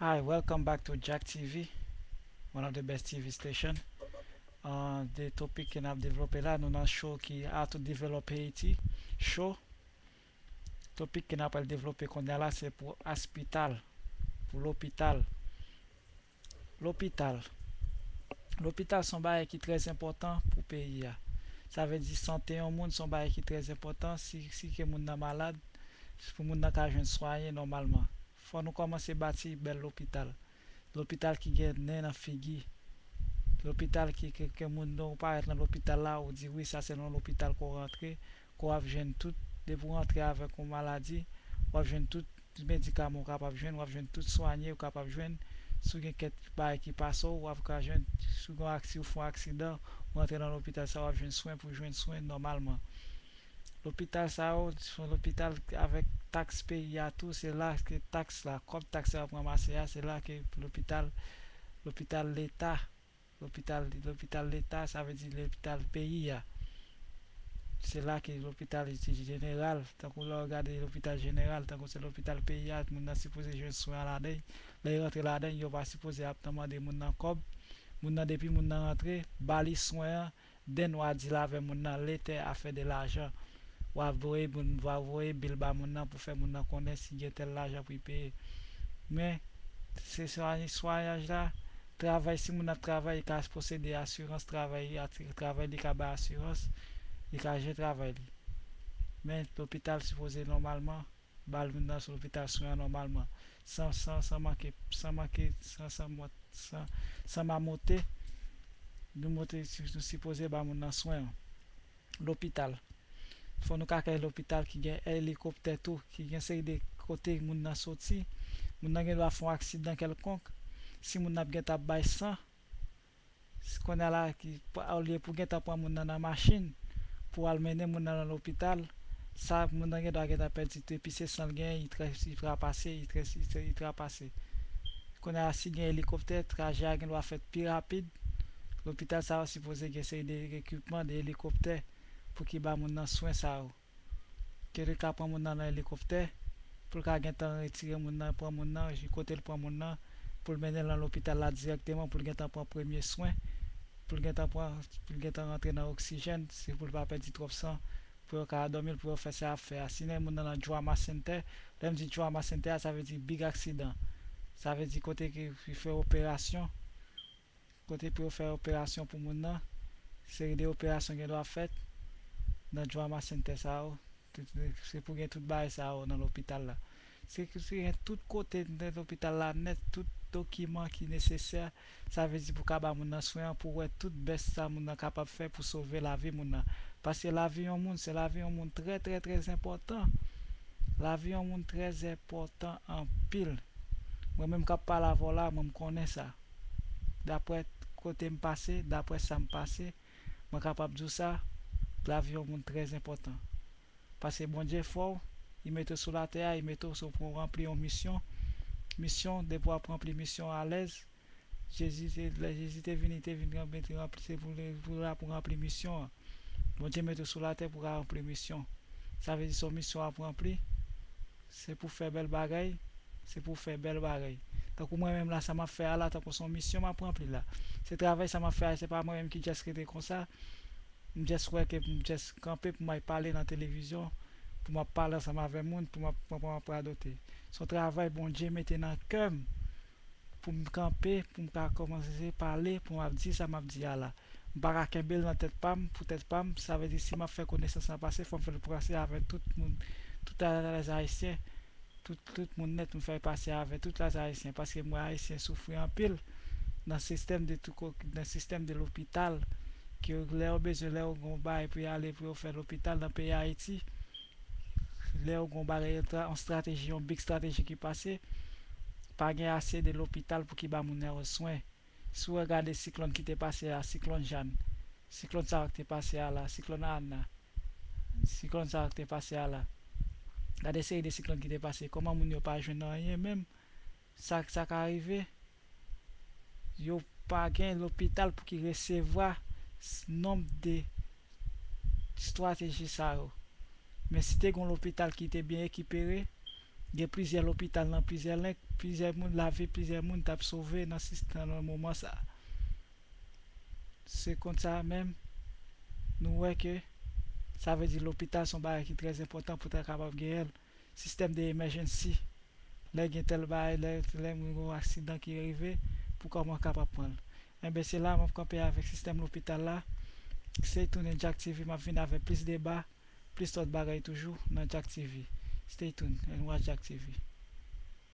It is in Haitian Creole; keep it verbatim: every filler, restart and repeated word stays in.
Hi, welcome back to Jack T V, one of the best T V station. Uh, the topic ke n ap devlope la, nou nan show ki How to Develop Haiti show. Topic ke n ap al devlope kounye a la, se pou aspital, pou lopital. Lopital. Lopital se yon bagay ki trè enpòtan pou peyi a. Sa vle di sante yon moun se yon bagay ki trè enpòtan. Si, si ke moun nan malad, pou moun nan ka jwenn swayen nòmalman. Fò nou kòmanse bati bèl lopital. Lopital ki gen nen nan figi. Lopital ki, ke, ke moun nan ou parèt nan lopital la, ou di wi, sa se nan lopital ke w rantre, ke w ap jwenn tout, depi w rantre avèk yon maladi, w ap jwenn tout medikaman w kapab jwenn, w ap jwenn tout swanye w kapab jwenn. Si w gen kèk bagay ki pase w, w ap ka jwenn. Si w gen aksi-, ou fè yon aksidan, w rantre nan lopital sa, w ap jwenn swen pou jwenn swen nòmalman. Lopital sa yo, se yon lopital avèk taks peyi a tou, se la ke taks la, kòb taks la yo ap ranmase a, se la ke lopital, lopital leta, lopital, lopital leta, sa vle di lopital peyi a. Se la ke lopital jeneral, tankou lè w gade lopital jeneral, tankou se lopital peyi a, moun nan sipoze jwenn swen a ladan l. Lè yo rantre ladan l, yo pa sipoze ap nan mande moun nan kòb. Moun nan, depi moun nan rantre, ba li swen an, then w a deal avè moun nan later afè de lajan. W a voye moun, w a voye bil ba moun nan pou fè moun nan konnen si gen tèl lajan pou l peye. Men, se swa-, swanyaj la, travay, si moun ap travay, li ka posede asirans travay, ati-, travay li ka bay asirans, li ka jere travay li. Men, lopital sipoze nòmalman ba l moun nan sou lopital swen an nòmalman. San, san, san manke, san manke, san, san mòt, san, san mamote. Nou monte, si-, nou sipoze ba moun nan swen an. Lopital. Fò nou ka kay lopital ki gen elikoptè tou, ki gen seri de kote moun nan soti. Moun nan gen dwa fè yon aksidan kèlkonk. Si moun nan ap gentan ap bay san, kounye a la, ki, olye pou gentan pran moun nan nan machin, pou al mennen moun nan nan lopital, sa, moun nan gen dwa gentan pèdi tou, epi se san l genyen, li tra-, li trapase, li tra-, li tra-, li trapase. Kounye a, si gen elikoptè, trajè a gen dwa fèt pi rapid. Lopital sa yo sipoze gen seri de ekipman, de elikoptè, pou ki ba moun nan swen sa yo. Ke li ka pran moun nan nan elikoptè, pou l ka gentan retire moun nan, pran moun nan, kote l pran moun nan, pou l mennen l nan lopital la dirèkteman, pou l gentan pran premye swen, pou l gentan pran, pou l gentan rantre nan oksijèn, se pou l pa pèdi twòp san, pou yo ka adòmi l, pou yo fè sa y ap fè a. Si nan moun nan nan Trauma Center, lè m di Trauma Center a, sa vle di big aksidan. Sa vle di kote ke yo fè operasyon, kote pou yo fè operasyon pou moun nan, seri de operasyon gen dwa fèt nan Trauma Center sa yo. Tout, se pou gen tout bagay sa yo nan lopital la. Se, se gen tout kote nan lopital la nèt, tout dokiman ki nesesè. Sa vle di pou ka ba moun nan swen an, pou wè tout bèst sa moun nan kapab fè pou sove lavi moun nan. Paske lavi yon moun, se lavi yon moun trè, trè, trè enpòtan. Lavi yon moun trè enpòtan anpil. Mwen menm k ap pale avè w la, mwen m konnen sa. Daprè kote m pase, daprè sa m pase, mwen kapab di w sa, lavi yon moun trè enpòtan. Paske Bondye fè w, li mete w sou latè a, li mete w sou pou w ranpli yon misyon. Misyon, depi w ap ranpli misyon alèz, Jezi te, lè Jezi te vini, te vin ranpli, te ranpli, se pou li, pou la pou ranpli misyon an. Bondye mete w sou latè pou w ka ranpli misyon. Sa vle di se yon misyon w ap ranpli. Se pou fè bèl bagay, se pou fè bèl bagay. Tankou mwen menm la, sa m ap fè a la, tankou se yon misyon m ap ranpli la. Se travay sa m ap fè a, se pa mwen menm ki just rete konsa. M just wè ke m just kanpe pou m al pale nan televizyon, pou m ap pale ansanm avè moun, pou m ap, pou m ap radote. Se yon travay Bondye mete nan kè m, pou m kanpe, pou m ka kòmanse pale, pou m ap di sa m ap di a la. M pa ka kenbe l nan tèt pa m, pou tèt pa m, sa vle di si m ap fè konesans lan pase, fò m fè l pase avè tout moun, tout lè Ayisyen, tout, tout moun nèt, m fè l pase avè tout lè Ayisyen, paske m wè Ayisyen soufri anpil nan sistèm de tou ko-, nan sistèm de lopital, ke lè yo bezwen, lè yo gen yon bagay pou y ale, pou yo fè lopital nan peyi Ayiti, lè yo gen yon bagay, yon tra-, yon strateji, yon big strateji ki pase, pa gen ase de lopital pou ki ba moun nan yo swen. Si w gade siklòn ki te pase a, siklòn Jeanne, siklòn sa a ki te pase a la, siklòn Ana, siklòn sa a ki te pase a la, gade seri de siklòn ki te pase, kòman moun yo pa jwenn anyen menm, sa, sa ka rive, yo pa gen lopital pou ki resevwa s-, nonb de estrateji sa yo. Men si te gen yon lopital ki te byen ekipere, Gen plizyè lopital nan plizyè link, plizyè moun, lavi plizyè moun t ap sove nan sistèm nan moman sa. Se konsa menm nou wè ke sa vle di lopital se yon bagay ki trè enpòtan pou ta kapab genyen l. Sistèm de emergency, lè gen tèl bagay, lè, lè moun gen yon aksidan ki rive, pou kòman kapab pran l. Enben se la m ap kanpe avèk sistèm lopital la. Stay tuned, Jack T V, m ap vin avèk plis deba, plis lòt bagay toujou nan Jack T V. Stay tuned and watch Jack T V.